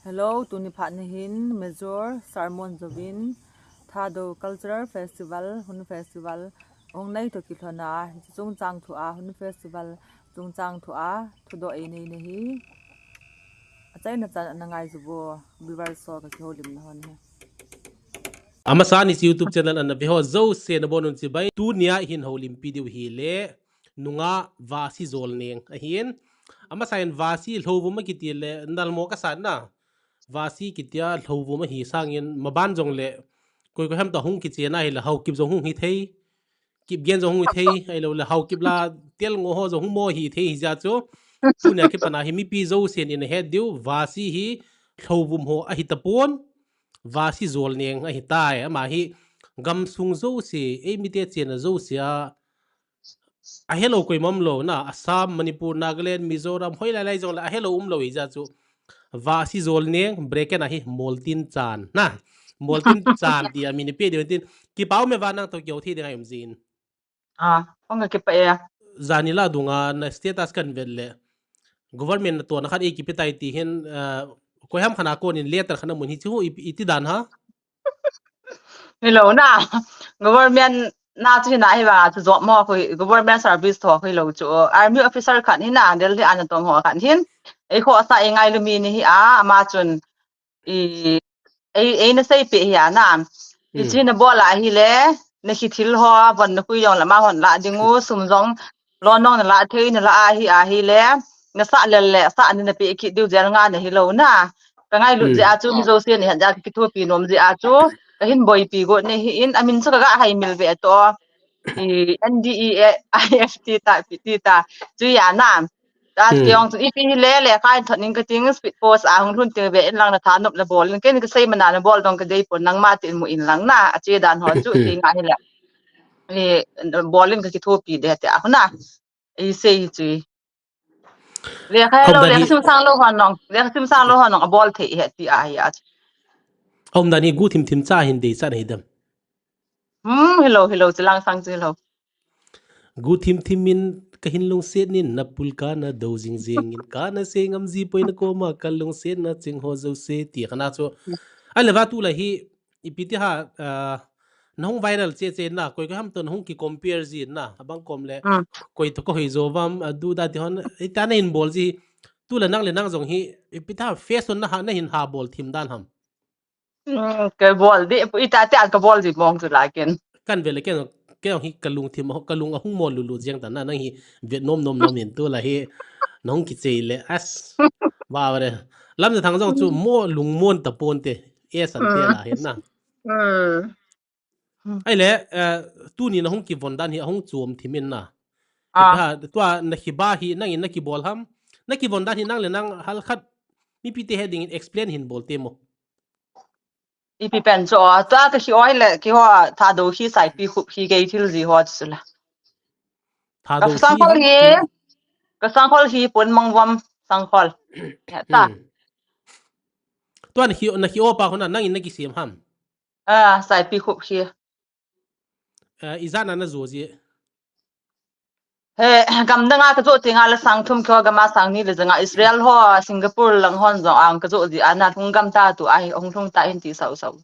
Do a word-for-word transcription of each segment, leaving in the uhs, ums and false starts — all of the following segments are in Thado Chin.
Hello, tuni phat ni hin Major Sermon Jovin Thadou Cultural Festival, Hun Festival, ong nei to kilhona, chungchang thu a Hun Festival, chungchang thu a, thudoh ei nei nei hi. Achaina chan ana ngai jubo, viewers ho ka kiholim na hon hi. Amasa ni YouTube channel ana ve ho jouse nabonun chibai, tunia hin holimpi diu hile, nunga Vasi Jolneng ahin. Amasa in Vasi Lhouvum akiti le, nalmo kasa na. Vasi kitia Lhouvum ahi sangin, maban jongle, koi koi ham ta hung kichena hile, Haokip jong hung hithei. Kipgen jong hung hithei, ahilou le Haokip la, Telngo ho jong hung mo hithei hija chu. Tunia kipana hi mipi jousen ina het diu, Vasi hi Lhouvum ho ahi tapon. Vasi Jolneng ahitai, ama hi gamsung jouse, eimite chena jouse a, ahelou koima umlou na, Assam, Manipur, Nagaland, Mizoram, hoilai lai jongle ahelou umlou hija chu. Vasi Jolneng, bracket a hi, Moltin Chan, na. Moltin Chan tia min ipe diu tin, kipa ume va nang to kio thei ding ahi um jin. Ah, ong ka kipah e. Janhi la dunga na status kan vet le. Government natohna khat eikipe tai ti hin, ah, koi ham khat a konin letter khat namun hichu i, iti dan ham? Hello na. Government na chu hina hi vanga chu job mo khu, government service tho khu hilou chu. Army officer khat hina, Delhi a natong ho khat hin. Eikhohsah eingailu mi ni hi a, ama chun i, ei, eina seipeh hi a na. Hiche nabol a hile, nakithil ho, von nakhui jong le amahon lah ding u, sum jong, loan jong nalah thei, nalah ahi, ahile, nasah lel le, sah ni napeh kit diu jel nga nahilou na. Kangailut jeh a chu, mi jousen ihet jeh a kakithopi nom jeh a chu, kahin boipi got nahi in, amin chu kaga haimil ve to. I, N D E A I F T ta, ipi ti ta, chu ya na. Ati ong chu ipi hile, lekha in thot ning kating, speed post a hung lhun teng ve in lang, nathanop nabol in, ken kasei mana nabol dong kadei pon, nangma tin mu in lang na, ache dan ho chu, ti nga hile. Bol in kakithopi de tia khu na. Eisei chu. Lekha lou, lekha simsang lou hon jong, lekha simsang lou hon jong abol thei ahi ti ahi a chu. Aumdan hi guhthim thim cha hin deichat ahi dem? Hmm, hilou, hilou, chilang sang chu hilou. Guhthim thim in kahin lungset in, napul kana dou jing jeng in, kana sei ngam ji poi nakoma kalungsetna ching ho jouse ti khat na chu. Ahile va tulai hi, ipi ti ham, ah, nahung viral cheh cheh na, koi koi ham to nahung kicompare jin na, abang kom le, koi to kahoi jo vam, adu da ti hon, ita nahin bol ji, tulai nang le nang jong hi, ipi ti ham fashion naha, nahin ha bol thim dan ham? Kabol di, ita tia kabol ji mong chu la ken. Kan ve le ken, ken hi kalungthim, kalung ahung mol lulu jeng ta na, nang hi vet nom nom nom in tulai hi, nahung kichei le, as, va re. Lamjathang jong chu mo lungmon taponte, e sante la hin na. Ahile, eh, tuni nahung kivon dan hi ahung chom thim in na. Ipi ham, tua nakhiba hi nangin nakibol ham? Nakivon dan hi nang le nang halkhat mipite het dingin explain hin bol temo. Ipi pen chu, tua kahi oi le, keiho Thadou hi Saipikhup hi kei thil ji ho chu la. Thadou hi, kasangkhol hi, kasangkhol hi Ponmangvom sangkhol. Ya ta. Tua nakhi, nakhi opa khu na, nangin nakisem ham? Ah, Saipikhup hi. Ah, ijat na najo ji? He, gamdang a kajo tenga la sang thum kho, gam a sang ni le janga Israel ho, Singapore lang hon jong ang kajo ji a, nalhung gam ta tu ahi, hung lhung ta hin ti sau sau.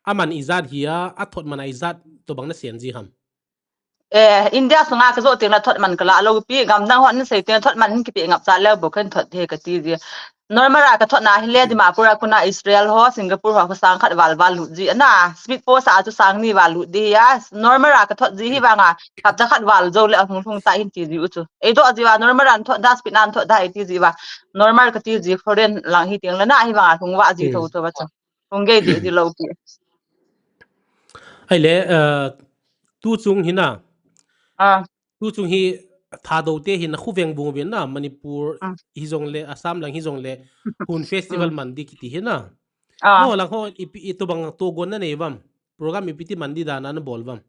Aman ijat hi a, athot man a ijat tobang nasen ji ham? Eh, India sunga kajo teng la thot man kala lou pi, gamdang hon sei teng thot man hin kipe ngap cha leu bou khan thot he kati ji. Normal a kathot na hile Dimapur a kona Israel ho, Singapore ho khu sang khat val val lut ji ana. Speed post a chu sang ni val lut di a. Normal a kathot ji hi vanga, hapta khat val jou le ahung lhung ta hin ti ji u chu. Eidoh ji va, normal a nathot da, speed a nathot da, eiti ji va. Normal kati ji, foreign lang hi teng la na hi vanga, lhung va ji tho tho va chu. Hung gei di, di lou pi. Ahile, eh, tu chung hi na. Ah. Tu chung hi Thadou te hi nakhu veng vung uvin na, Manipur hi jong le, Assam lang hi jong le, Hun Festival man di kiti hi na. Ah. Ho lang ho, ipi, itobang togon nanei vam? Program ipi ti man di dan a nabol vam?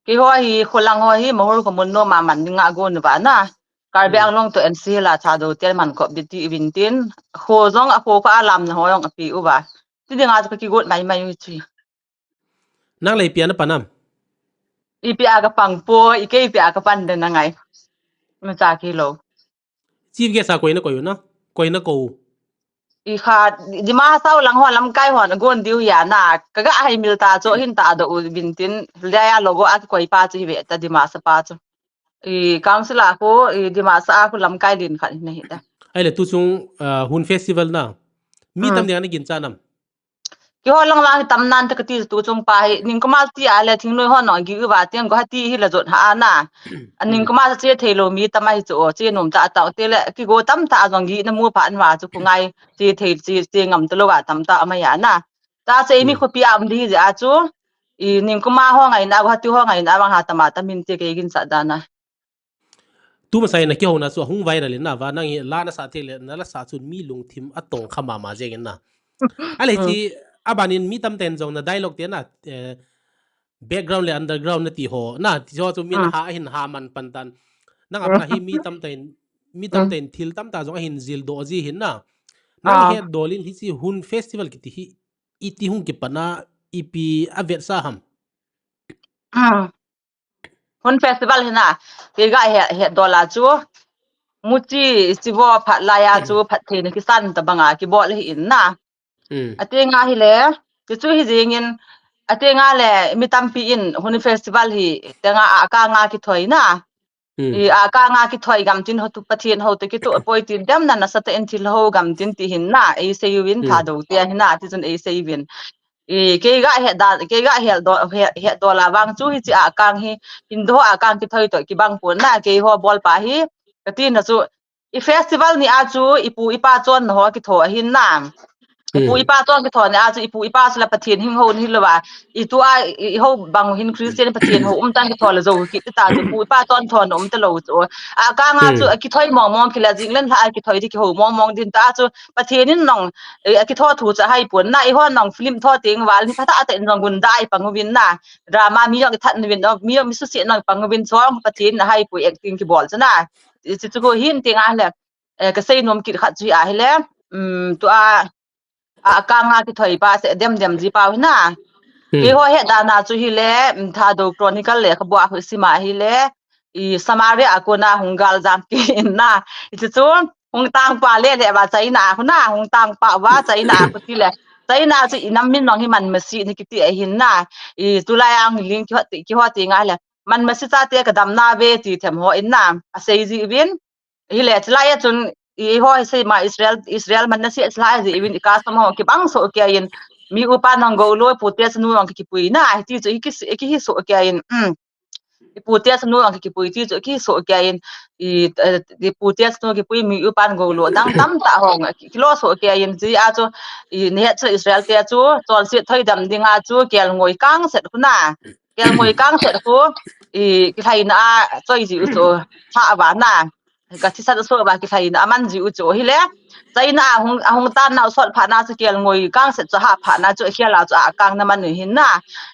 Keiho hi, khulang ho hi, Mahur kho mun nom a man ding a gon uva na. Karbi Anglong to N C Hills a Thadou te man kop di ti uvin tin. Kho jong a kho kho a lamna ho jong api uva. Ti ding a chu kakigot mai mai u chu. Nang le ipi a napan am? Ipi a kapang poi, kei ipi a kapan den nangai. Macha kilou. Chief guest a koi nakoi u na? Koi nakou? I kha, Dima Hasao lang ho lamkai hon agon diu hi a na, kaga haimil ta chu hin tahdoh uvin tin, Lia logo a kikoi pa chu hi ve ta Dima Hasao pa chu. I council a khu, i Dima Hasao a khu lamkai len khat hi na hi ta. Ahile tu chung, ah, Hun Festival na. Mi tam ding ana ginchat nam. Keiho lang lang hi tam nan te kati tu chung pa hi, ningkuma ti a le thingnoi ho nong gi uva tiang Guwahati hi la jot ha a na. A ningkuma che thei lou mi tam ahi chu, che nom cha ta te le, kigo tam ta jong gi na mu pha an va chu khu ngai, che thei, che, che ngam ta lou va tam ta ama ya na. Ta che mi khopi a um di hi a chu, i ningkuma ho ngai na, Guwahati ho ngai na, vang ha tama ta min te kei ginchat dan a. Tu masai na kihouna chu ahung viral in na, va nang hi la na sa thei le, na la sa chun mi lungthim atong kha mama jeng in na. Ale chi, abanin mi tam ten jong na dialogue te na, eh, background le underground na ti ho, na ti ho chu min ha, ahin ha man pan tan. Nang apna hi mi tam ten, mi tam ten thil tam ta jong ahin jil doh ji hin na. Nang het dol in hi chi Hun Festival kiti hi, iti hung kipan a, ipi a vet sa ham. Hun Festival hi na, kei ga he, he dol a chu, muchi, sivo phat lai a chu, phat thei na kisan ta banga kibol hi in na. Ati nga hi le, ti chu hi jing in, ati nga le, mi tampi in, Hun Festival hi, te nga a ka nga kithoi na. I a ka nga kithoi gam tin ho tu Pathen ho te kitu poi tin dem na nasa te in thil ho gam tin ti hin na, ei sei uvin Thadou te hi na, ti chun ei sei uvin. I, kei ga het da, kei ga het do, het, het dol a vang chu hi chi a kang hi, Hindu a kang kithoi to kibang pon na, keiho bol pa hi, kati na chu, i festival ni a chu, ipu ipa chon ho kitho ahin na. Ipu ipa chon kitho ni a chu, ipu ipa chu la Pathen hing ho ni lo va. I tu a, i, i ho bang hin Christian Pathen ho um tan kitho la jo kiti ta chu, ipu ipa chon tho na um ta lo chu. A kang a chu, a kithoi mong mong kila jing len tha a kithoi di kiho mong mong din ta chu, Pathen in nong, eh, a kitho thu cha hai pon na, i ho nong film tho ting val ni kha ta ta in nong gun dai pang uvin na. Drama mi jong i that uvin, mi jong mi susi nong pang uvin chong Pathen na hai pu acting kibol chu na. I chu chu hin ting a le, eh, ka sei nom kit khat chu a hi le, um, tu a, a kang a kithoi pa se dem dem ji pau hi na. Keiho het dan a chu hi le, um, Thadou Chronicle le khabu a khu sima hi le, i Samaria a kona hung gal jam kit in na. I chu chu hung tang pa le le va China khu na, hung tang pa va China khu ti le. China chu i nam min mang hi man masi ni kiti ahin na. I tulai ang ling kiho ti, kiho ti nga le. Man masi cha te ka dam na ve ti them ho in na. A sei ji uvin. Hi le chilai a chun i ho hi sei ma Israel, Israel man na si chilai ji uvin i ka sam ho kibang so ke in. Mi upa nong go lo pu te sanu nong kipui na. Ti chu i ki, i ki hi so ke in. Um. I pu te sanu ang kipui ti chu ki so ke in i, eh, i pu te sanu kipui mi upan go lo dang tam ta hong ki, kilo so ke in ji a chu i ne chu Israel te chu chonset thoi dam ding a chu kel ngoi kang set khu na. Kel ngoi kang set khu i kilhai na a choi ji u chu tha va na. Ka thisan so ba kilhai na a man ji u chu hi le. China a hung, a hung tan na u sot pha na chu kel ngoi kang set chu ha pha na chu khel a chu a kang na man u hin na.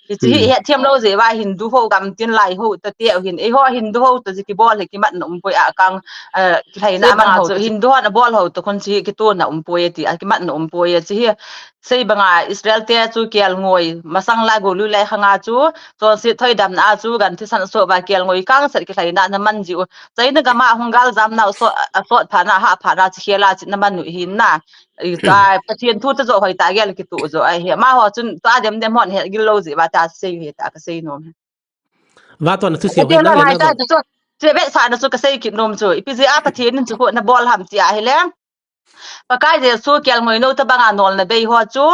Hi chi hi het thiam lo je va Hindu ho gam tin lai ho ta te u hin. Ei ho Hindu ho ta ji kibol hi kimat na um poi a kang, eh, kilhai na man ho chu Hindu ho na bol ho ta khun chi kitu na um poi ti a kimat na um poi chi hi. Sei banga Israel te chu kel ngoi masang la go lu lai khanga chu chonset thoi dam na chu gan thisan so ba kel ngoi kang set kilhai na na man ji u. China gam a hung gal jam na u sot, a sot pha na ha pha na chi khel a chi na man u hin na. I ta Pathen thu ta jo hoi ta gel kitu jo ai he. Ma ho chun ta dem dem hon he gil lo ji va ta sei he ta ka sei nom. Va to na thu sei ho na le na ta chu. Che ve sa na chu ka sei kit nom chu. I pi ji a Pathen in chu ko na bol ham ti a hi le. Pakai Jesu kel ngoi no ta banga nol na bei ho chu.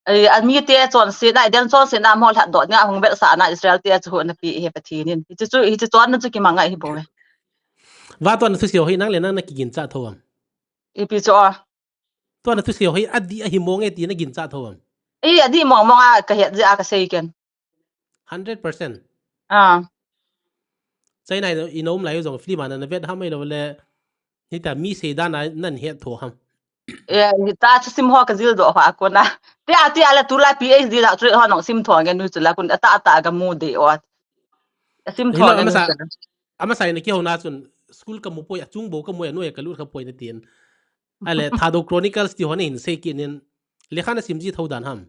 Ai, a mi te chonset na, den chonset na mo lhat do na hung vel sa na Israel te chu na pi he Pathen in. Hi chu, hi chu chon na chu kimang ngai hi bo. Va to na thu sei ho hi nang le nang na kigin cha tho am. I pi chu a. To na thu sei ho hi a di a hi mong e ti na gin cha tho am. I a di mong mong a ka het ji a ka sei ken. Hundred percent. Ah. China i nom lai jong film a na vet ham mai lo le. Hita mi sei dan a nan het tho ham. Eh, ta chu sim ho ka jil do ho a kona. Te a, te a le tu la P H D la chu ho nong sim tho nge nu chu la kun ata ata ka mu de o. A sim tho nge nu chu. Ama sai na kiho na chun school ka mu poi a chung bo ka mu a noi ka lut ka poi na tin. Ale Thadou Chronicles ti ho na hin sei kit nin. Lekha na sim ji tho dan ham.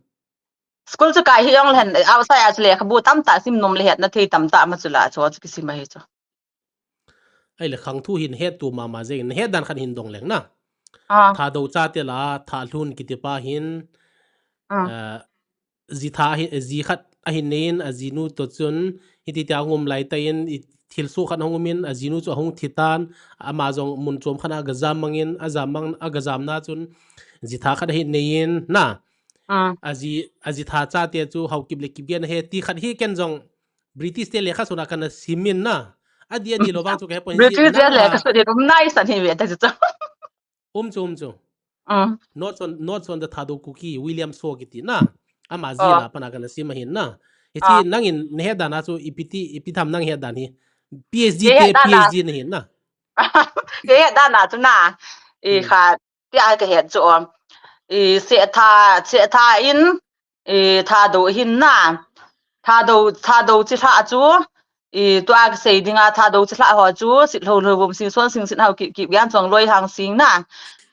School chu kai hi jong len, outside a chu lekhabu tamtah sim nom le hetna thei tamtah ma chu la chu, chu kisim ahi chu. Ahile khang thu hin het tu mama jeng, na het dan khat hin dong leng na. Ah. Thadou chate lah a, Thalhun kiti pa hin, ah, eh, ji tha ahi, ji khat ahin nei in, ajinu toh chun, hiti tia hung um lai tah in, i, thilsoh khat hung um in, ajinu chu ahung thi tan, ama jong mun chom khat a aga jam mang in, ajam mang, aga jamna chun, ji tha khat ahin nei in, na. Ah. Aji, aji tha chate chu Haokip le Kipgen ahi, ti khat hi ken jong British te lekhasun a kana sim in na. Adih, adih lou vang chu kahe poi. British te lekhasun hi um nai san hi ve ta chu. Um chu, um chu. Ah. Notes on, Notes on the Thadou Kuki, William Shaw kiti na. Ama jina pana kana sim ahin na. Hiche nangin nahet dan a chu ipi ti, ipi tham nang het dan hi. PhD te, PhD nahin na. Kei het dan a chu na. I khat, tia kahet chu. I, Setha, Setha in, i, Thadou ahin na. Thadou, Thadou chilhah chu, i, tua kasei dinga Thadou chilhah ho chu, Sitlhou Lhouvum, Singson Singsit, Haokip Kipgen, Chongloi Hangsing na.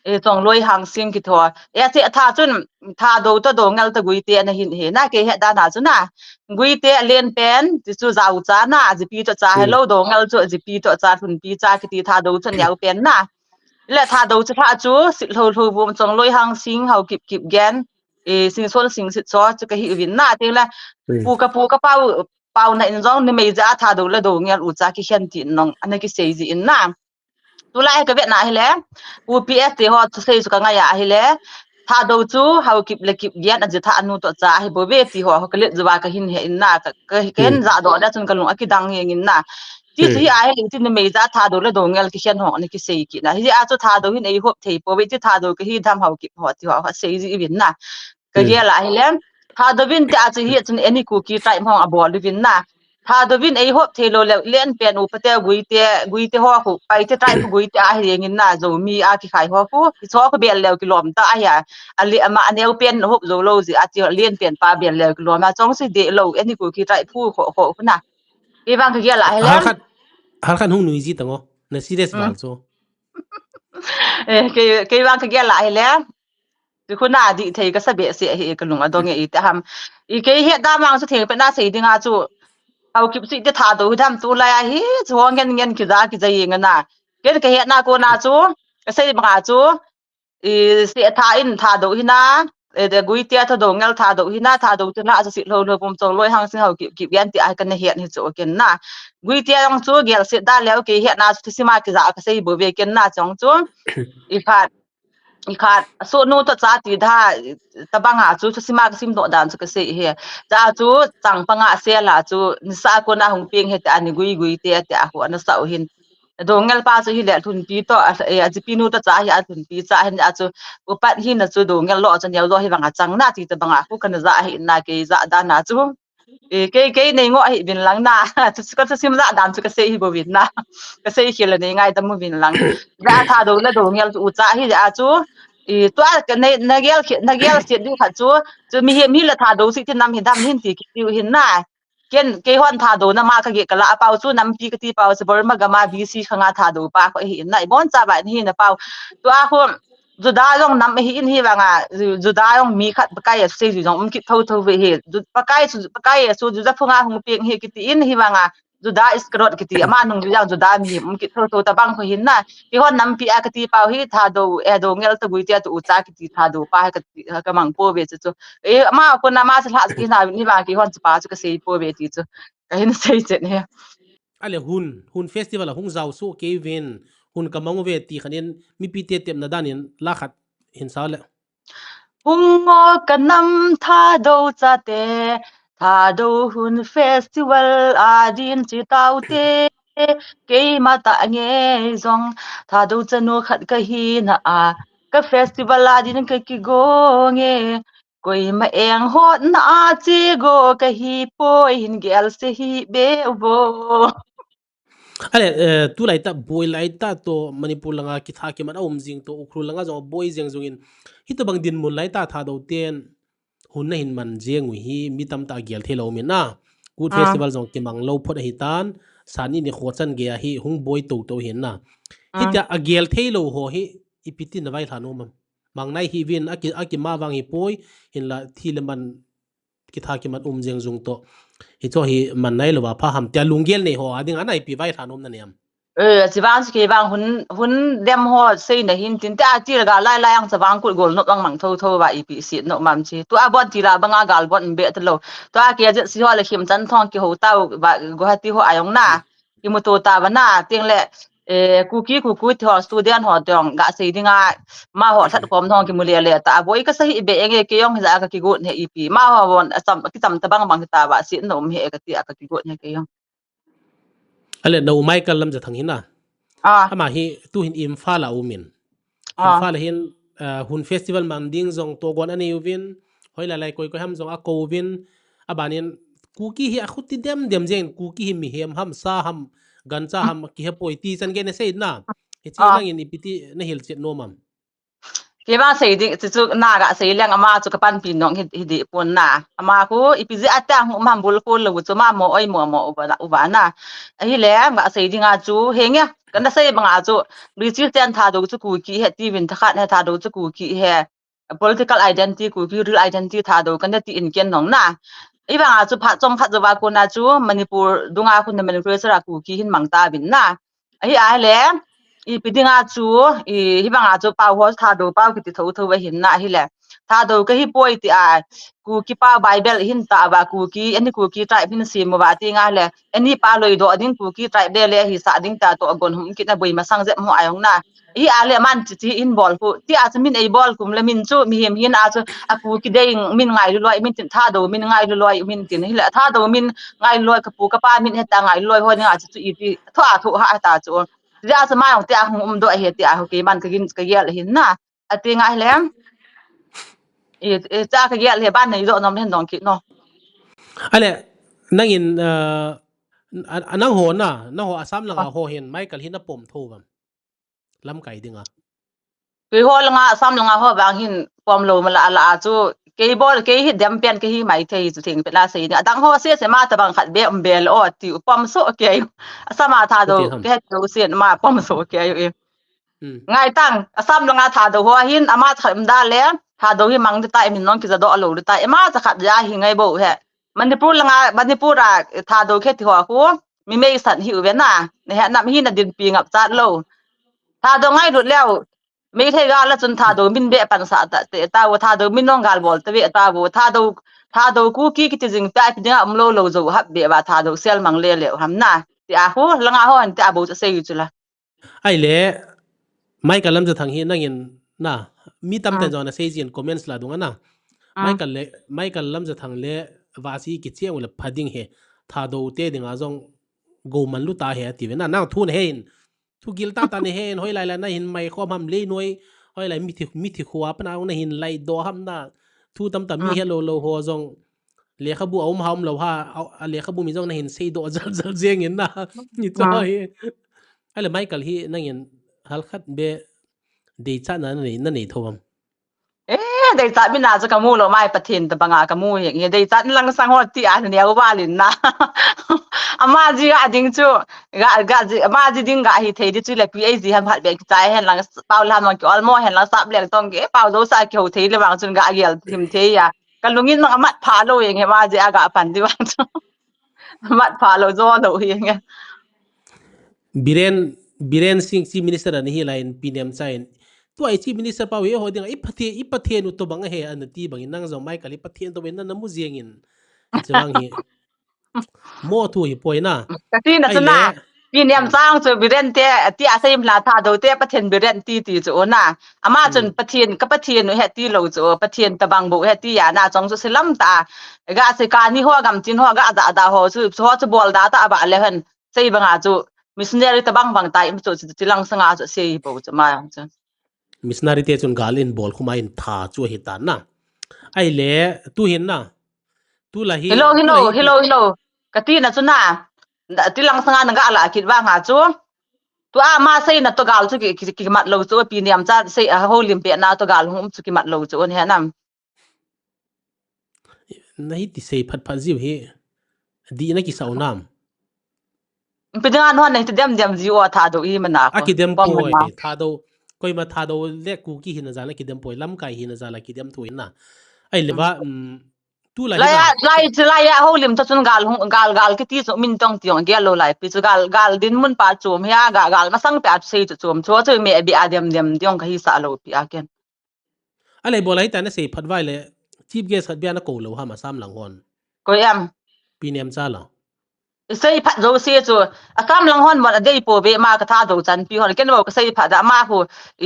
I, Chongloi Hangsing kiti ho. E, Setha chun, Thadou toh Doungel toh Guite ana hin hi na, kei het dan a chu na. Guite alen pen, ti chu jaocha na, jipi toh cha helou, Doungel chu jipi toh cha, Lhunpi cha kiti Thadou chu neo pen na. Le Thadou chilhah chu, Sitlhou Lhouvum, Chongloi Hangsing, Haokip Kipgen, e, Singson Singsit cho chu kahi uvin na, ti le, pu ka pu ka pau, pau na in jong numei jeh a Thadou le Doungel ucha kikhen ti nong, ana kisei ji in na. Tulai kavet na hile, Pu P S te ho thusei chu kangai a hile, Thadou chu Haokip le Kipgen aji tha anu toh cha ahi bou ve ti ho, ho kalet jou a kahin he in na, ka, ka, kahin jahdoh le chun kalung akidang jeng in na. Ti chu hi ahile, ti numei jeh a Thadou le Doungel kikhen ho ana kisei kit na. Hijeh a chu Thadou hin eihop thei pou ve ti Thadou kahi dam Haokip ho ti ho, ho sei ji uvin na. Kagel a hile, Thadou vin ti a chu hi chun any Kuki tribe hung abol uvin na. Thadou vin eihop thei lou le, len pen upa te Guite, Guite ho khu, Paite tribe khu Guite ahi jeng in na, Zomi a kikhai ho khu, hicho khu bel leu kilom ta ahi a. Ale ama aneo pen hop jou lou jeh a ti len pen pa bel leu kilom a, chong si de lou, any Kuki tribe khu kho, kho khu na. Kei vang kagel a hile. Halkhat, halkhat hung nui ji tang o, na serious vang chu. Eh, kei, kei vang kagel a hile. Ti khu na dih thei kasa behseh hi kalung adong e iti ham. I kei het dan vang chu thengpet na sei dinga chu. Haokip chite Thadou hi dam tulai a hi chu ho ngen ngen kija kija jeng a na. Ken kahet na kona chu, kasei banga chu, i Setha in Thadou hi na, e, Guite toh Doungel Thadou hi na, Thadou chilhah chu Sitlhou Lhouvum, Chongloi Hangsing, Haokip Kipgen ti a kana het hi chu ken na. Guite jong chu gelset da leu kei het na chu thusim a kija kasei bou ve ken na chong chu. I khat, i khat, sohnu toh cha ti da, tabang a chu thusim a kasim doh dan chu kasei hi. Cha chu changpang a sel a chu nisa a kona hung peng hi ti a ni Gui Guite ti a khu ana sa u hin. Doungel pa chu hile Lhunpi toh, a, e, ajipinu toh cha hi a Lhunpi cha hin a chu upat hina chu Doungel lo chu neo lo hi vang a chang na ti tabang a khu kana ja hi na kei ja dan a chu. E, kei, kei nei ngoh hi vin lang na, chu, chu, ka thusim ja dan chu kasei hi bou vin na. Kasei khel le nei ngaidam uvin lang. Ja Thadou le Doungel chu ucha hi a chu. I, tua ka nei, nagel khi, nagel sit ding khat chu, chu mihem hile Thadou chite nam hi dam hin ti kiti u hin na. Ken, keihon Thadou nama kagel kala a pau chu nampi kati pau chu Burma gam a B C khang a Thadou pa khu hi in na. Ibon cha ba hin na pau. Tua khu, Juda jong nam ahi in hi vang a, Ju-, Juda jong mi khat Pakai a sei jong um kit tho tho ve hi. Ju-, Pakai chu, Pakai a chu Juda phung a hung peng hi kiti in hi vang a, Juda Iscariot kiti, ama nung jong Juda mihem um kit tho tho tabang khu hin na. Keihon nampi a kati pau hi Thadou, e, Doungel toh Guite toh ucha kiti Thadou pa hi kati, kamang pou ve chu chu. E, ama kona ama chu lha chu kina ni vang keihon chu pa chu kasei pou ve ti chu. Kahin sei chen hi. Ale Hun, Hun festival a hung jao soh kei uvin, Hun kamang uve ti khat in, mipi te tepna dan in, la khat hin sa le. Hung o ka nam Thadou chate, Thadou Hun festival a din chi tau te, keima tah ngei jong, Thadou chanu khat kahi na a, ka festival a din ka kigo nge, koima eng hotna a che go kahi poi hin gel se hi be vo. Ale, eh, tulai tah, boi lai tah toh, Manipur langa kitha kimat a um jing toh, Ukhrul langa jong boi jeng jong in, hitobang dinmun lai tah Thadou ten, Hun na hin man jeng u hi, mi tamtah gel thei lou um in na. Kut festival jong kimang lou phot ahi tan, san ni ni kho chan gei a hi, hung boi tou tou hin na. Hitia a gel thei lou ho hi, ipi tin na vaihla nom am. Mang nai hi vin, a ki, a kima vang hi poi, hinla thi le man kitha kimat um jeng jung toh. Hicho hi man nai lou va pha ham tia lunggel nei ho a ding a naipi vaihla nom na nem. Eh, chi vang chi kei vang hun, hun dem ho seina hin tin te a ti la ga lai lai ang cha vang kul gol nop ang mang tho tho va ipi si nop mam chi. Tua bon ti la banga gal bon be ta lo. Tua ke je si ho le him chan thong ki ho tau va Guwahati ho ayong na. Ki mu to ta va na ting le, eh, Kuki Kuki ti ho student ho dong ga sei dinga ma ho that kom thong ki mu le le ta. Boi ka sa hi be enge ke yong ja ka ki got he ipi. Ma ho bon a cham ki cham ta bang bang ta va si nom he ka ti a ka ki got he ke yong. Ale, nau Michael Lamjathang hin na. Ah. Ama hi, tu hin Imphal a umin. Ah. Imphal a hin, ah, Hun Festival mang ding jong togon anei uvin, hoi lai lai koi koi ham jong akou uvin, abanin, Kuki hi akhuti dem dem jeng, Kuki hi mihem ham, sa ham, gancha ham, kihe poi ti chan gei na sei na. Hichi ah. Nangin ipi ti na hilchet nom am. Kei vang sei ding, chu chu na ga sei leng ama chu ka panpi nong hi, hi di pon na. Ama khu ipi jeh a ta hung um ham bul khu lo chu ma mo oi mo mo uva na, uva na. Ahile, ga sei ding a chu, henge, kana sei bang a chu, British ten Thadou chu Kuki he, ti vin thakhat he Thadou chu Kuki he. Political identity, Kuki real identity Thadou, kana ti in ken nong na. Hi bang a chu phat chom khat jo va ko na chu, Manipur, dunga khu na Manipur chu ra Kuki hin mang ta vin na. Ahi a le, ipi dinga chu, i, hi banga chu pau ho Thadou pau kiti tho tho ahin na ahi le. Thadou ka hi poi ti a, Kuki pau Bible hin ta va Kuki, ani Kuki tribe hin sim va ti nga le, ani pa loi do ding Kuki tribe le le hi sa ding ta to gon hum kit na boi masang jep mo ayong na. Hi a le man chi chi in bol khu, ti a chu min ei bol kum le min chu, mihem hin a chu, a Kuki dei min ngai lu loi, min tin Thadou min ngai lu loi, min tin hi le Thadou min ngai loi ka pu ka pa min heta ngai loi ho ni a chu chu ipi tho a tho ha ta chu. Ja chu ma yong te a hung um do he te a ho ke man ka gin ka gel hin na. A ti ngai le. I, i cha ka gel he ban nei do nom hen dong ki no. Ale, nangin, uh, a, a nang ho na, nang ho Assam langa ho hin Michael hin a pom tho vam. Lamkai dinga. Kei ho langa, Assam langa ho vang hin pom lo mala ala a chu. Kei bol, kei hi dem pen, kei hi mai thei chu thing pe la sei ni. Adang ho se se ma ta bang khat be um bel o ti u pom so kei. Assam a Thadou, kei het lo sen ma pom so kei u. Hmm. Ngai tang, Assam langa Thadou ho hin ama khat um da le, Thadou hi mang de ta min nong ki ja do lo de ta. Ama khat ja hi ngai bo he. Manipur langa, Manipur a Thadou khe ti ho khu. Mi mei san hi u ve na. Ne he nam hi na din pi ngap chat lo. Thadou ngai lut leo. Meitei gal a chun Thadou min be pan sa ta te ta vo Thadou min nong gal bol te ve ta vo Thadou, Thadou Kuki kiti jing ta ipi dinga um lo lo jo hap be va Thadou sel mang le le ham na. Ti a hu langa ho an ti a bo cha sei chu la. Ai le, Michael Lamjathang hi nangin na, mi tam ten jong na sei jin comments la dunga na. Ah. Michael le, Michael Lamjathang le va si ki chiang u le pha ding he. Thadou te dinga jong go man lu ta he ti ve na. Nang thu na he in. Thu gil ta ta ne hen, hoi lai lai na hin mai khom ham lei noi, hoi lai mithi, mithi khua pana na hin lai do ham na. Thu tam tam mi he lo lo ho jong. Lekhabu a um ha um lo ha, a, a lekhabu mi jong na hin sei do jal jal jeng in na. Ni to hi. Ale Michael hi nangin hal khat be dei cha na nei, na nei tho am. Eh, dei chat mi na chu ka mu lo mai Pathen ta banga ka mu hi. Nge dei chat lang sang ho ti a ne u ba lin na. Ama ji ga ding chu, ga, ga ji, ama ji ding ga hi thei di chu le pi ei ji ham hat be ki chai hen lang pau lam nong ki ol mo hen lang sap leng tong ge pau do sa ki ho thei le bang chun ga gel thim thei ya. Ka lungin mang amat pha lo eng he ma ji a ga pan di bang chu. Amat pha lo jo lo hi nge. Biren, Biren Singh Chief Minister ani hi lai in Pi Nemcha in. Tua i Chief Minister pau hi ho ding i Pathen, i Pathen u to bang he ana ti bang in nang jong Michael i Pathen to bang na na mu jeng in. Chevang hi. Mo thu hi poi na. Ka ti na chu na. Pi Nemcha chu Biren te ti a sei hla Thadou te Pathen Biren ti ti chu na. Ama chun Pathen ka Pathen u he ti lo chu Pathen ta bang bo he ti ya na chong chu silam ta. Ga se ka ni ho gam chin ho ga da da ho chu ho chu bol da ta ba le han. Sei banga chu missionary ta bang bang ta im chu, chu, chu lang sanga chu sei bo chu ma chu. Missionary te chun gal in bol khuma in tha chu hi ta na. Ai le tu hin na. Tu la hi. Hello, hello, hello, hello. Ka ti na chu na. Ti lang sanga na ga la kit vanga chu. Tu a ma sei na to gal chu ki, ki, ki mat lo chu Pi Nemcha sei a ho lim pe na to gal hung um chu ki mat lo chu on he nam. Na hi ti sei phat phat jiu hi. Di na ki sau nam. Pe ding an hon na hi ti dem dem jiu a Thadou i mana. A ki dem poi Thadou. Koima Thadou le Kuki hi na jana ki dem poi lamkai hi na jana ki dem thu hi na. Ai le va, um, Tulai lai hina. Lai chu lai a holim to chun gal hung, gal, gal kiti chu min tong tiong gel lou lai pi chu gal, gal dinmun pa chom hia, gal, gal masang pe a chu sei chu chom chu chu me bi a dem dem tiong kahi sa lou pi a ken. Alei bol a hita na sei phat vai le chief guest khat bia na ko lou ham Assam lang hon. Koi em. Pi Nemcha lo. Sei phat jouse chu Assam lang hon mon a dei po ve ma ka Thadou chanpi hon ken bo ka sei phat da ma khu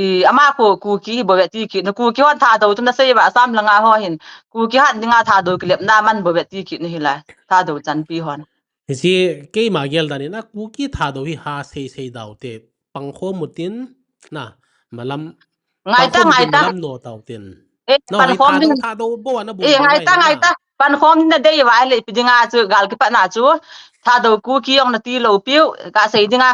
i ama khu Kuki hi bo ve ti ki na Kuki hon Thadou tu na sei ba Assam lang a ho hin Kuki hat dinga Thadou kilep na man bo ve ti ki na hi lai Thadou chanpi hon. Hiche keima gel dan in a Kuki Thadou hi ha sei sei dau te pang khom mutin na malam ngai ta, ngai ta. Malam no tau tin. Eh, no, pan khom din. Thadou bo na bu. Eh, ngai ta, ngai ta. Pan khom din na dei va le pi dinga chu gal ki pa na chu. Thadou Kuki ong na ti lou piu ka sei dinga.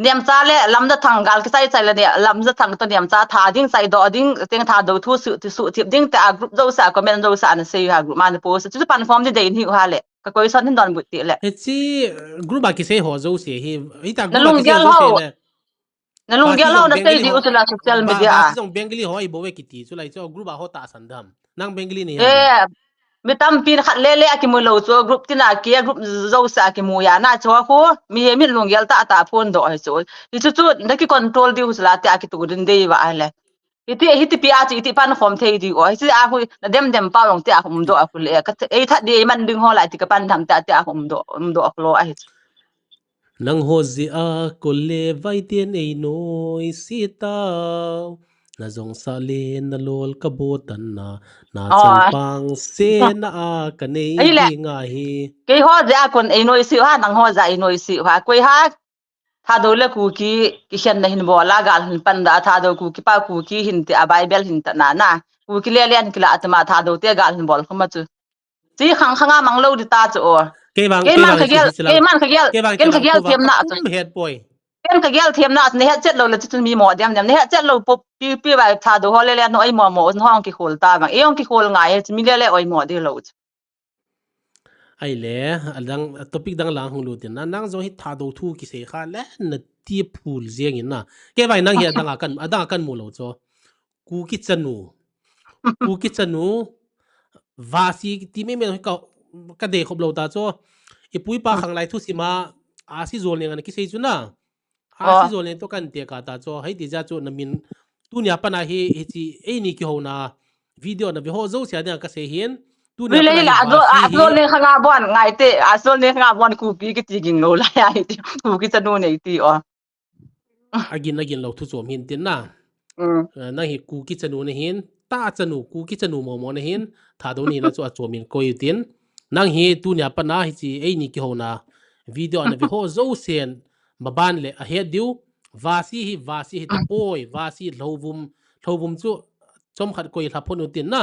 Nemcha le Lamjathang gal ki sai sai le ne Lamjathang to Nemcha tha ding sai do ding teng Thadou thu su ti su tip ding te a group jouse a comment jouse a na sei ha group ma na post chu pan khom din dei ni ha le. Ka koi son hin don but ti le. Hiche group a ki sei ho jouse hi. Ita group a ki sei ho jouse le. Na lunggel ho na sei di u chu la social media a. Ba, ba, song Bengali ho i bo ve kiti chu lai chu group a ho ta san dam. Nang Bengali ni. Eh, mi tampi khat le le a kimu lou chu group tina ki group jouse a kimu ya na chu khu mi he mi lunggel ta ta phone do hi chu. Hi chu chu na ki control di u chu la ti a ki tu din dei va le. Hiti, hiti pi a chu iti pan khom thei di o. Hiti a khu na dem dem pa long ti a khom do a khu le. Ka ei that di ei man ding ho lai ti ka pan tham ti a ti a khom do, um do a khu lo a hi chu. Nang ho jeh a kol le vai ten ei noi se tau. Na jong sa le na lol ka bo tan na. Na chang pang se na a ka nei ding a hi. Kei ho jeh a kon ei noi se ha, nang ho jeh a ei noi se ha. Koi ha, Thadou le Kuki, ki khen na hin bol a gal hin pan da, Thadou Kuki pa Kuki hin ti a Bible hin ta na na. Kuki le le an kila atma Thadou te gal hin bol khoma chu. Chi khang khang a mang lou di ta chu o. Kei vang, kei man ka gel, kei man ka gel, ken ka gel them na chu. Het poi. Ken ka gel them na chu, ne het chet lou le chu mi mo dem dem, ne het chet lou po pi pi vai Thadou ho le le no ai mo mo, no hong ki khol ta vang. Ei hong ki khol ngai, mi le le oi mo di lou chu. Ai le, adang, topic dang lang hung lut in, na, nang jong hi Thadou thu ki sei kha le, na ti phul jeng in na. Kei vai nang hi adang a kan, adang a kan mu lou chu. Kuki chanu. Kuki chanu. Vasi ti me me ka, ka dei khop lou ta chu. I pu i pa khang lai thusim a, Asi Zolneng ana ki sei chu na. Asi Zolneng to kan te ka ta chu. Hei ti ja chu na min. Tunia pana hi, hi chi, ei ni ki ho na. Video na ve ho jouse a ding a ka sei hin. Tunia pana hi Asi hi. Zolneng khang a bon ngai te. Asi Zolneng khang a bon Kuki ki ti ging lou lai a hi ti. Kuki chanu nei ti o. Agin, agin lou thu chom hin tin na. Mm. Eh, nang hi Kuki chanu na hin, ta chanu, Kuki chanu mo mo na hin, Thadou ni na chu a chom in koi tin. Nang hi tunia pana hi chi, ei ni ki ho na, video na ve ho jousen, maban le a het diu, Vasi hi, Vasi hi ta poi, Vasi Lhouvum, Lhouvum chu, chom khat koi hla phon u tin na.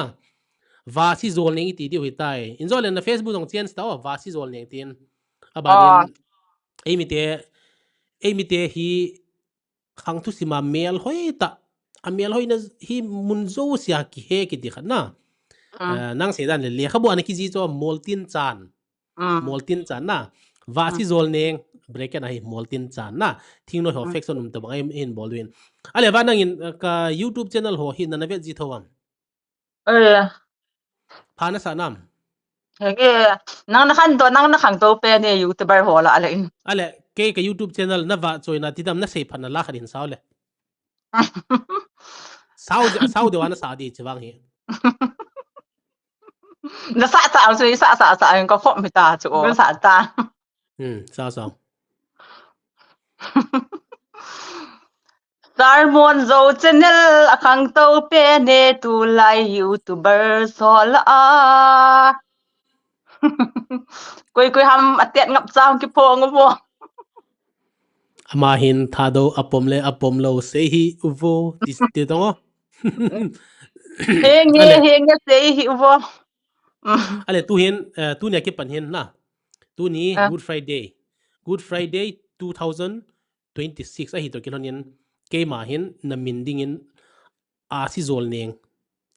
Vasi Zolneng i ti diu hi tai. In Zolneng na Facebook jong change ta o, Vasi Zolneng tin. A ba din, ei mi te, ei mi te hi, khang thusim a mel hoi ta, a mel hoi na hi mun jouse a ki he ki ti khat na. Ah. Eh, nang sei dan le lekhabu ana ki ji chu Moltin Chan. Ah. Moltin Chan na. Vasi Zolneng, bracket a hi Moltin Chan na. Thingnoi ho faction um ta bang a hin bol u in. Ale va nang in, eh, ka YouTube channel ho hi na na vet ji tho am. Eh. Pha na sa nam. Henge, nang na khan to, nang na khang to pe ne YouTuber ho la ale in. Ale, kei ka YouTube channel na va choi na ti dam na sei phat na la khat in sao le. Sao de, sao de wa na sa di chi vang hi. Na sa ta, so sa sa sa, ka khom mi ta chu, na sa ta. Hmm, sao, sao. Sermon Zo channel a khangtou pen e tulai YouTuber sol a. Koi koi ham a tet ngap chang kiphong vo. Ama hin Thadou a pom le a pom lou sei hi uvo. Ti, ti tong o. Henge, ale. Henge sei hi uvo. Ale tu hin, eh, tuni a kipan hin na. Tuni, ah, Good Friday. Good Friday two thousand twenty-six ahi toh kilhon in keima hin na min ding in Asi Zolneng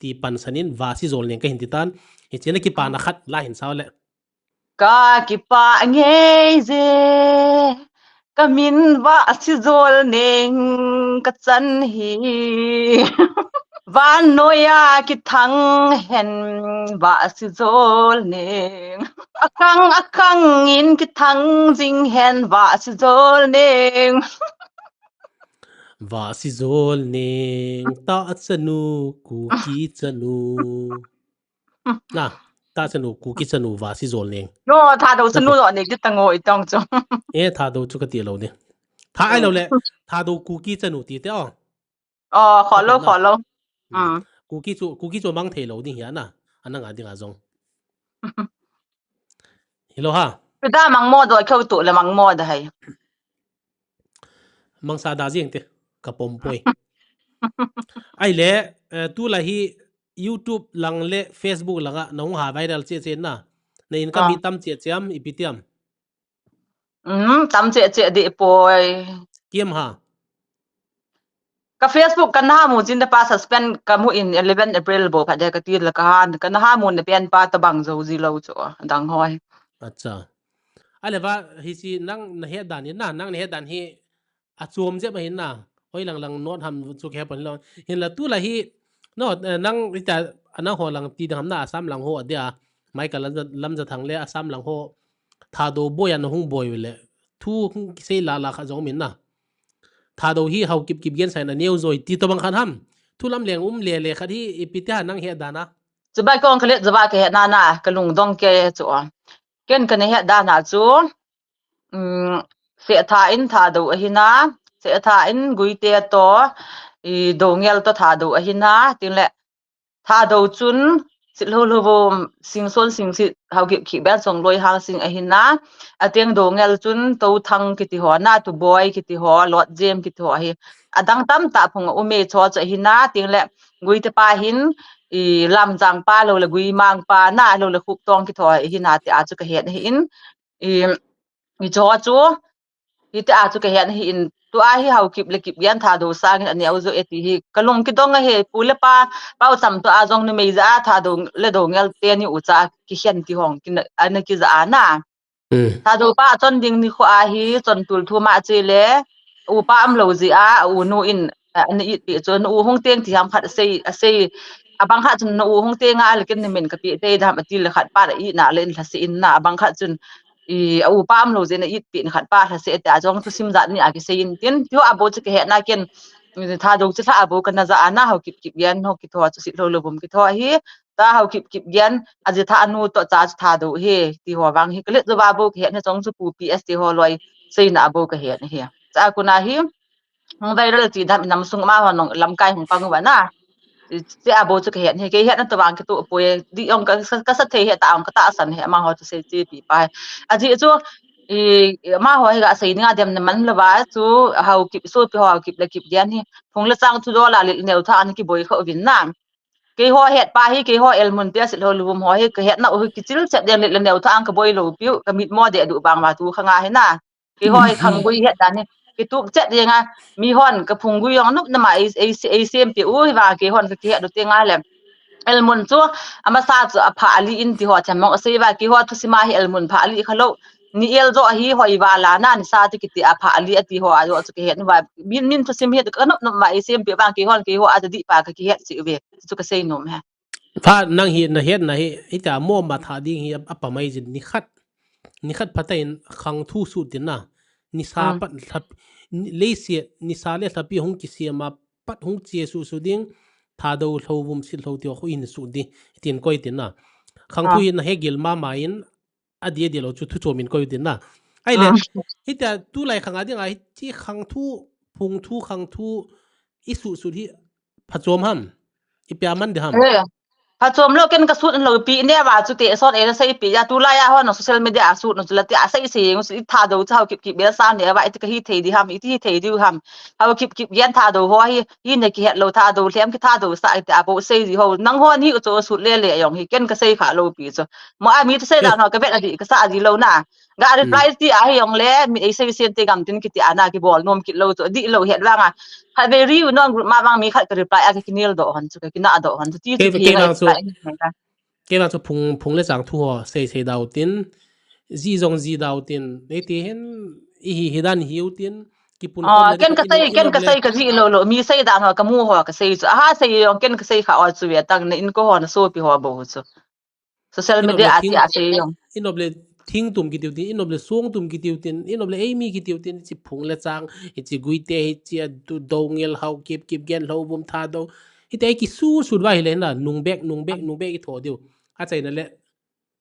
ti pansan in Vasi Zolneng ka hin ti tan. Hiche na kipa na khat la hin sao le. Ka kipa ngei je, ka min Vasi Zolneng ka chan hi. Vannoiya kithang hen vasi jol ning. Akhang akhang in kithang jing hen vasi jol ning. Vasi jol ning, ta chanu, Kuki chanu. Na, ta chanu, Kuki chanu, vasi jol ning. No, Thadou chanu lo ne, kita ngo itong chu. Eh, Thadou chu kati lo ne. Tha ai lo le, Thadou Kuki chanu ti te o. Oh, kholo, kholo. Hmm. Kuki chu, Kuki chu mang thei lo ding hi ana. Ana nga ding a jong. Hilo ha. Pida mang mo do kheu tu le mang mo da hai. Mangsa da jing te ka pom poi. Ai le, eh, tu la hi YouTube lang le Facebook lang a nahung ha viral che che na. Na in ka mi tam che che am ipi tiam. Um, tam che che di poi. Kiam ha. Ka Facebook ka na mu jin da pa suspend ka mu in eleven April bo pha de ka ti la ka han ka na ha mu ne pen pa ta bang jo ji lo chu dang hoi. Acha. Ale va hi si nang na he dan ni na nang na he dan hi a chom je ba hin na. Hoi lang lang not ham chu ke pon lo. Hin la tu la hi no, eh, nang ita ana ho lang ti dang ham na Assam lang ho dia. Mai ka lam ja, lam ja thang le Assam lang ho. Thadou boi a na hung boi le. Thu hung kisei la la kha jong min na. Thadou hi Haokip kip gen sai na neo joi ti to bang khan ham. Thu lam leng um le le khat hi ipi te ha nang he dan a. Chuba kong khalet chuba ke he na na ka lungdong ke chu. Ken ka ne he dan a chu. Um, se tha in Thadou ahi na. Se tha in Guite to i Dongel to Thadou ahi na. Tin le Thadou chun, sit lo lo vo, sing son sing sit, Haokip kip ben song loi hang sing ahi na, a tiang Dongel chun, To Thang kiti ho, na Tu Boi kiti ho, Lot Jem kiti ho ahi. A dang tam ta phung a um e cho cho ahi na, tiang le Guite pa hin, i Lamjang pa lo le Guimang pa na lo le Khup Tong kiti ho ahi na, ti a chu ka het ahi in, i, i cho chu, Hiti a chu ka het ahi in, tu a hi Haokip le Kipgen Thadou sangin a neo jo e ti hi. Ka lung kidong ahi, pu le pa, pau cham tu a jong numei ja a Thadou le Dongel te ni u cha a kikhen ti hong, kin, ana kija a na. Hmm. Thadou pa a chon ding ni khu a hi, chon tul thu ma che le, u pa am lo ji a, u nu in, a, ana it pi chu, nu u hung teng ti ham khat a sei, a sei, a bang khat chun nu u hung teng a, le ken ni men ka pi te dam a ti le khat pa la i na le in la se in na, a bang khat chun, i, a upa um lo jeh in a itpi in khat pa lhase tia jong thusim jat ni a kisei in tin, tiho a bou chu ka hetna ken, Thadou chu lha a bou ka na ja a na, Haokip Kipgen ho kitho chu Sitlhou Lhouvum kitho hi, ta Haokip Kipgen a jitha a nu toh cha chu Thadou hi, tiho vang hi ka let jo a bou ka het na jong chu Pu P S tiho loi seina a bou ka het hi. Cha kuna hi, hung viral ti dam in nam sung ma ho nong lamkai hung pang uva na. Ti a bou chu ka het hi, kei hetna to vang kitoh poi, di ong ka, ka, ka sa thei he ta ong ka tahsan he, amaho chu sei che pi pa. Ajeh chu, i, amaho hi ga sei ninga dem na man lou va chu, Haokip, sopi ho Haokip le Kipgen hi, phung le chang thu dol a lel neo tha an kiboi kha uvin na. Keiho het pa hi, keiho Elmun te Sitlhou Lhouvum ho hi, ka hetna u hi kichil chet den lel neo tha an ka boi lou piu, ka mit mo de du bang va tu khang a hi na. Keiho hi khanggui het dan hi. Kituk chet jeng a, mi hon ka phunggui jong nop nama ei, ei, ei sem pi u hi vang keihon ka kihet u teng a le. Elmun chu, amasa chu apha ali in tiho chan mong asei va, keiho thusim a hi Elmun pha ali kha lou. Ni el jo hi hoi va la na, ni sa ti kiti apha ali ati ho a jo chu kihet va. Min, min thusim hi ka nop nop ma ei sem pi vang keihon keiho a di pa ka kihet si ve. Chu ka sei nom he. Pha nang hi na hetna hi, hita mo ma tha ding hi a, a pa mai jin ni khat. Ni khat pha ta in khang thu su tin na. Ni sa pat lhap, ni, lei sia, ni sa le lhapi hung kisiam a pat hung chia su su ding. Thadou Lhouvum Sitlhou ti khu in su ding. Tin koi tin na. Khang thu hi na he gil ma ma in, a di a di lo chu thu chom in koi tin na. Ai le, hita tu lai khang a ding a, hi chi khang thu, phung thu, khang thu, i su su hi, pha chom ham. I pia man de ham. Pha chom lou ken ka sut lou pi ne va chu te son e na sei pi ya tu la ya ho no social media a sut no chu la ti a sei sei ngu si Thadou chu Haokip Kipgen sa ne va i ti ka hi thei di ham i ti hi thei di ham Haokip Kipgen Thadou ho hi hi ne kihet lou Thadou lhem ki Thadou sa i ti a bou sei di ho nang ho ni u chu sut le le jong hi ken ka sei kha lou pi chu mo a mi tu sei la no ka vet a di ka sa di lou na. Ga reply ti a hi jong le, mi ei sei sen te gam tin kiti a na kibol nom kit lou chu, di lou het vang a. Khat ve ri u non group ma vang mi khat ka reply a ka kinel doh hon chu, ka kina doh hon chu, ti chu kei vang chu, kei vang chu phung, phung le chang thu ho, sei sei dau tin, ji jong ji dau tin, nei ti hin, i hi hi dan hi u tin, Kipun khom na di ken ka sei, ken ka sei ka ji lo lo, mi sei dan ho ka mu ho ka sei chu. Aha sei jong ken ka sei kha o chu ve tang na in ko ho na sopi ho bou chu. Social media a ti a sei jong. Inop le thing tum kitiu tin, inop le song tum kitiu tin, inop le eimi kitiu tin, chi phung le chang, chi guite, chi a du do ngel hau kip kip gen lo bum tha do. Hite kisu su va hi le na, nung bek, nung bek, nung bek i tho diu. A chaina le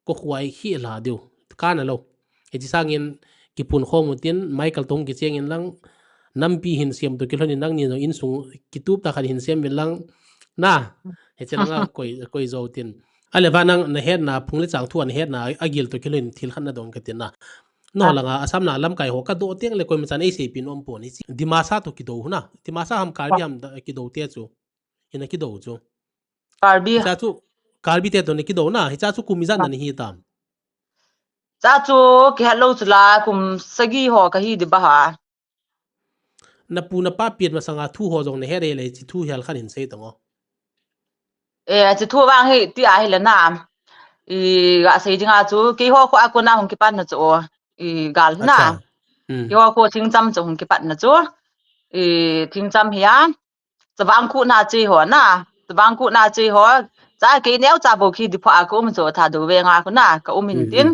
ko khuai khi la diu. Ka na lo. Hichi sangin kipun khom u tin, Michael tong kicheng in lang, nampi hin siam to kilhon in nang ni jong insung kitup ta khat hin siam vin lang. Na, hichi langa koi, koi jo tin. Ale va nang na het na phung le chang thu a na het na a gil to kilhon thil khat na dong ka tin na. No langa Assam na lamkai ho ka do teng le koima chan ei sei pin om pon hichi. Dimasa to kido na. Dimasa ham Karbi ham kido te chu. Ina kido chu. Karbi. Hicha chu Karbi te to ni kido na, hicha chu kum ijat na ni hi tam. Cha chu kihet lo chu la kum sagi ho ka hi di ba ha. Na pu na pa pian masanga thu ho jong na he re le chi thu hial khan hin sei tong o. E, chi thu vang hi ti a hi le na. I ga sei dinga chu kei ho khu a ko na hung kipan na chu o. I gal na. Kei ho khu thingcham chu hung kipan na chu. I thingcham hi a. Chavang khu na chi ho na. Chavang khu na chi ho. Cha kei neo cha bo khi di pha a ko um chu tha do ve nga khu na ka um in tin.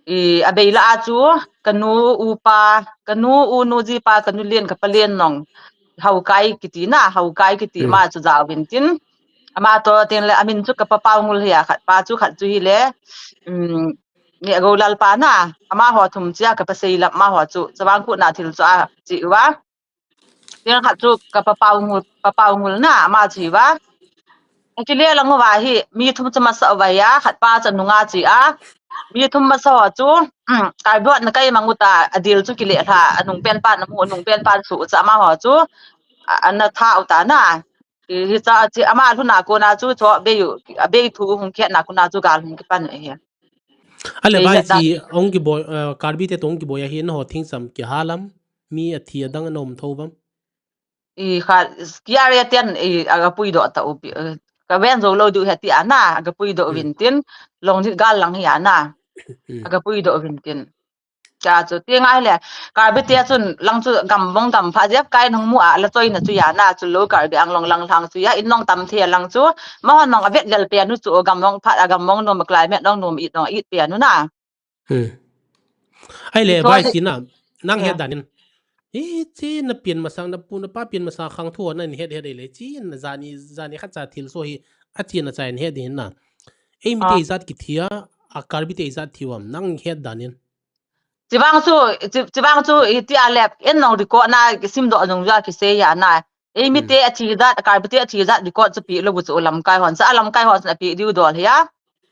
I, a bei la a chu, ka nu u pa, ka nu u nu ji pa, ka nu len, ka pa len nong. Haukai kiti na, Haukai kiti ma chu jao vin tin. Ama to tin le, amin chu ka pa Pau Ngul hi a khat pa chu khat chu hi le, um, ni a go lal pa na, ama ho thum chia ka pa sei lap ma ho chu, chavang khu na thil chu a chi u a. Tin khat chu ka pa Pau Ngul, pa Pau Ngul na, ama chi va. A kile lang va hi, mi thum chu masa va ya, khat pa cha nunga chi a. Mi thum masa ho chu, um, kai buat na kai mangu ta, a dil chu kile tha, a nung pen pa na mu, a nung pen pa su cha ma ho chu, a, a na tha u ta na. Hi, hi cha chi ama lu na ko na chu, cho be yu, a be thu hung khe na ko na chu gal hung kipan e. Ale vai chi, ong ki boi, uh, Karbi te tong ki boi a hi na ho thing sam ki halam. Mi a thi a dang a nom tho bam. I kha, kiare ten, i, aga pui do ta u pi, eh, ka ven zo lo du he ti a na, aga pui do vin tin, long ni gal lang hi a na. Aga pui do vin tin. Cha chu, ti ngai le, Karbi te chun, lang chu gam vong gam pha jep kai nong mu a, la choi na chu ya na, chu lo Karbi Anglong lang lang chu ya, in nong tam the lang chu, ma hon nong a vet lel pe nu chu, gam vong pha, a gam vong nom climate nong nom it nong it pe nu na. Hmm. Ai le, vai si na, nang het dan in. Hi chi na pian masang, na pu na pa pian masang khang thu na in het het ai le, chi na jani, jani khat cha thil so hi, a chi na cha in het din na. Ei mi te jat ki thia, a Karbi te jat thiu am, nang het dan in. Chi vang chu, chi, chi vang chu, i ti a le, en nong record na, ki sim do nong ja ki se ya na. Ei mi te a thi jat, a Karbi te a thi jat, record chu pi lo bu chu lamkai hon, sa lamkai hon, sa pi diu dol hi a.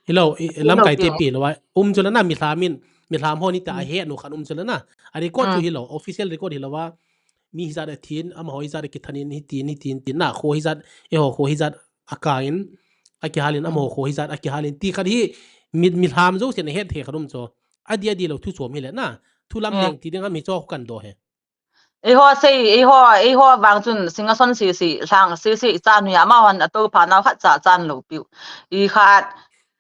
Hilo, i, lamkai te pi lo a. Um chu la na mi hlam in, mi hlam ho ni ta a he no khan um chu la na. A record chu hilo, official record hilo va. Mi hi jat a thin, ama ho hi jat a kithan in, hi tin, hi tin, tin na, kho hi jat, e ho, kho hi jat a ka in, a ki hal in, ama ho, kho hi jat a ki hal in, ti khat hi, mi, mi hlam jo sen a het he khat um chu. A di, a di lo thu chom hi le na. Thu lam leng ti ding a mi cho kan do he. Eiho sei, eiho, eiho vang chun singa son si si, sang si si, chan hu ya ma hon a to pha nau khat cha chan lo piu. I khat,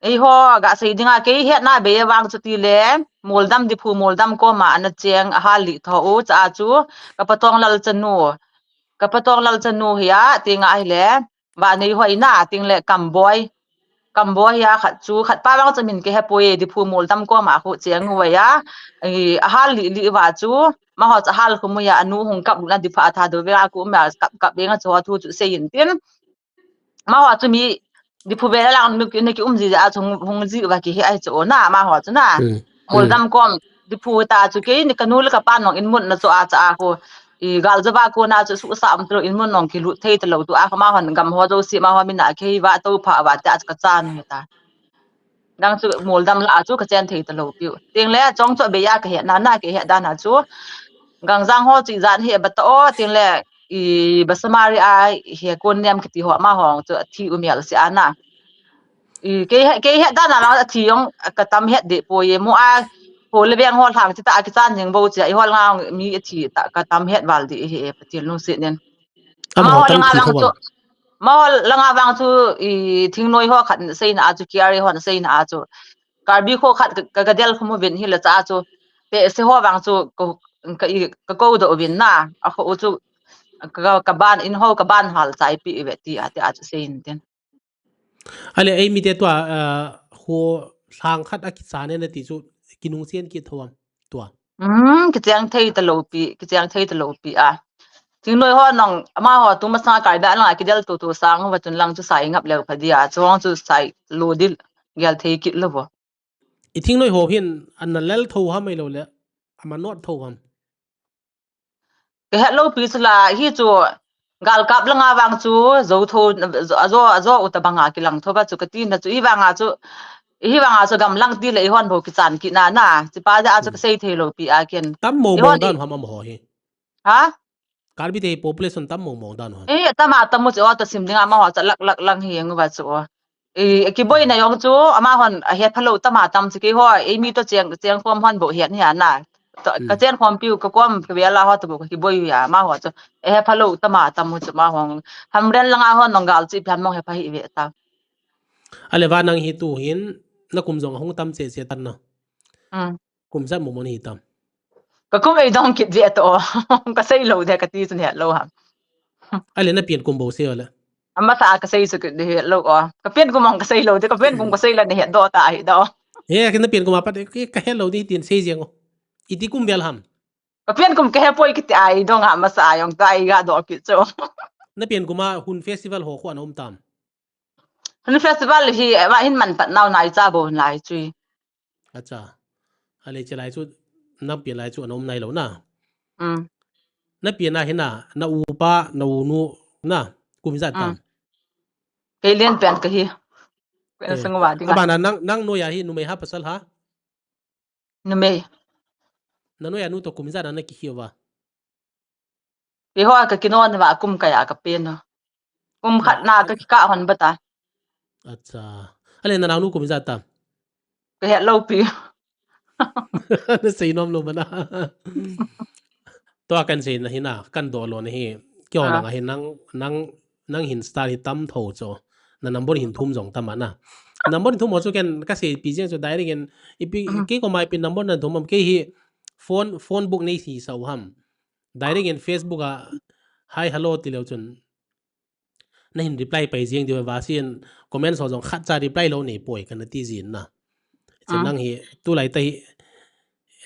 eiho ga sei dinga kei het na be vang chu ti le, Moldam Diphu Moldam koma ana cheng a hal li tho u cha chu, ka patong lal chanu, ka patong lal chanu hi a, ti nga hi le, va nei hoi na, ting le Kamboi. Kamboi a khat chu, khat pa vang chu min ke he poi, Diphu Moldam koma khu cheng u ya, i, a hal li li va chu, ma ho cha hal khu mu ya, anu hung kap na Diphu a tha do ve a khu ma kap kap ve nga chu ho thu chu sei in tin. Ma ho chu mi, Diphu ve la lang nu ki, nu ki um ji a chu hung, hung ji va ki he ai chu na, ma ho chu na. Moldam kom, Diphu ta chu kei ni ka nu le ka pa nong in mun na chu a cha a khu. I gal java ko na chu su sa um tlo in mun nong ki lut thei tlo tu a khu ma hon gam ho jo si ma ho min a kei va to pha va ta ka chan hi ta. Dang chu Moldam la chu ka chen thei talo piu. Ting le chong chu be ya ka he na na ke he dan a chu. Gangjang ho chi jan he ba ta o ting le i ba Samari a he kon nem kiti ho ma hong chu thi u mial si a na. I ke he, ke he dan a ma thi yong ka tam het de po ye mo a ho le beng ho thang chi ta ki chan jing bo chi a i hol nga mi thi ta ka tam het val di he pa ti lung si nen. Ama ho langa vang chu, ma ho langa vang chu, i, thingnoi ho khat seina a chu, K R A ho seina a chu. Karbi kho khat ka, ka, ka del khu mu vin hi la cha chu. Pe se ho vang chu, ko, ka i, ka kou doh uvin na, a kho u chu, ka, ka ban, in ho ka ban hal chai pi ve ti a, ti a chu sei in tin. Ale, ei mi te tua, ah, ho lhang khat a kicha ne na ti chu, kinung chen ki tho am, tua. Um, kicheng thei ta lo pi, kicheng thei ta lo pi a. Thingnoi ho nang, ama ho tu masanga kai da lang a kidel tu tu sang va chun lang chu sai ngap leu kha dia, chuang chu sai lo dil gel thei kit lo vo. I thingnoi ho hin, an na lel tho ham ei lo le, ama not tho ham. Ka het lo pi chu la, hi chu, gal kap langa vang chu, zo tho, a zo, a zo u ta banga kilang tho va chu ka ti na chu, hi vanga chu, hi vanga chu gam lang ti le i hon bo kichan ki na na, chi pa ja a chu ka sei thei lo pi a ken. Tam mo I mo hon dan i- ham am ho hi. Ha? Karbi te population tam mo mo dan ham. Eh, tam a tam mu chu, o ta sim ding ama ho cha lak lak lang hi ang va chu. I, kiboi na yong chu, ama hon, a het phalo tam a tam chu kei ho, ei mi to cheng, cheng khom hon bo het hi a na. To, ka Hmm. chen khom piu, ka kom, ka vela ho to bo, ka kiboi ya, ama ho chu. E het phalo tam a tam mu chu ma hong. Ham ren langa hon nong gal chi pian mong he pha hi ve ta. Ale va nang hi tu hin, na kum jong hung tam che che tan na. Hmm. Kum jat mo mo ni tam. Ka kum ei dong kit ve to. Ka sei lo de ka ti chu het lo ham. Ale na pian kum bo sei le. Ama ta ka sei chu kit de het lo o. Ka pian kum ang ka sei lo de, ka pian kum ka sei la ne het do ta hi do. He, ka na pian kum a pat, ka, ka het lo di tin sei jeng o. Iti kum vel ham. Ka pian kum ka he poi kiti ai dong a masa ai ong ta ai ga do kit chu. Na pian kum a Hun Festival ho khu an um tam. Hun Festival hi, eh, va hin man pat nau nai cha bo nai chui. Acha. Ale che lai chu, na pian lai chu an um nai lo na. Mm. Na pian a hi na, na u pa, na u nu, na, kum jat tam. Mm. Kei len pian ka hi. Kei na Eh, sang wa ding a. Abana nang, nang noi a hi numei ha pasal ha? Numei. Na noi a nu to kum jat na na ki hiu va? Kei ho ka kinon va kum kaya ka pen no. Kum khat na ka kikah hon bata. Acha. Ale na nau nu kum jat tam? Ka het lo pi. Na sei nom lo mana. Tua kan sei na hi na, kan do lo na hi. Kio Ah. nang a hi nang, nang, nang hin star hi tam tho cho. Na number hin thum jong tam a na. Number hin thum ho cho ken ka sei pi jeng cho direct in ipi Mhm. kei ko mai pi number na thum am kei hi phone, phone book nei si sau ham. Direct in Facebook a hi hello ti leu chun. Na hin reply pai jeng diu va sin comment so jong khat cha reply lo nei poi ka na ti jin na. Chu Ah. nang hi tu lai ta hi,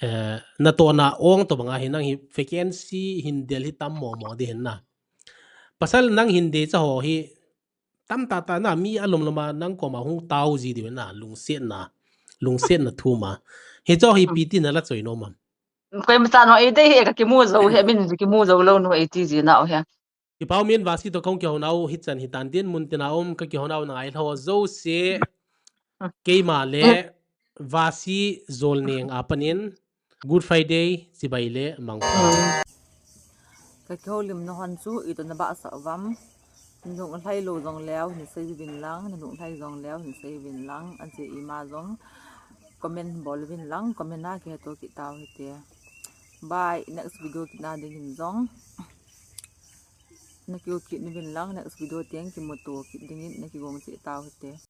eh, na to na ong to banga hi nang hi vacancy hin del hi tam mo mo di hin na. Pasal nang hin de cha ho hi tam ta ta na mi alom loma nang koma hung tau ji di na lungset na. Lungset na thu ma. Hi cho hi Mm. pi ti na la choi no ma. Koi ma cha no ei de hi ka kimu zo he min kimu zo lo no ei ti ji na o he. Kipau min Vasi to kong kihou nau hi chan hi tan din mun tina um ka kihou nau na ngai lo zo se. Keima le Vasi Zolneng a panin Good Friday chibai le mangpha. Ka kihoulim na hon chu i to na ba sa vam. Nung lai lo jong leo ni sei vin lang, nung lai jong leo ni sei vin lang, an che i ma jong comment bol vin lang, comment na ke to ki tau hi te. Bye, next video kit na ding in jong. Na kiu kit ni vin lang, next video tiang kimu to kit ding in na kigong che tau hi te.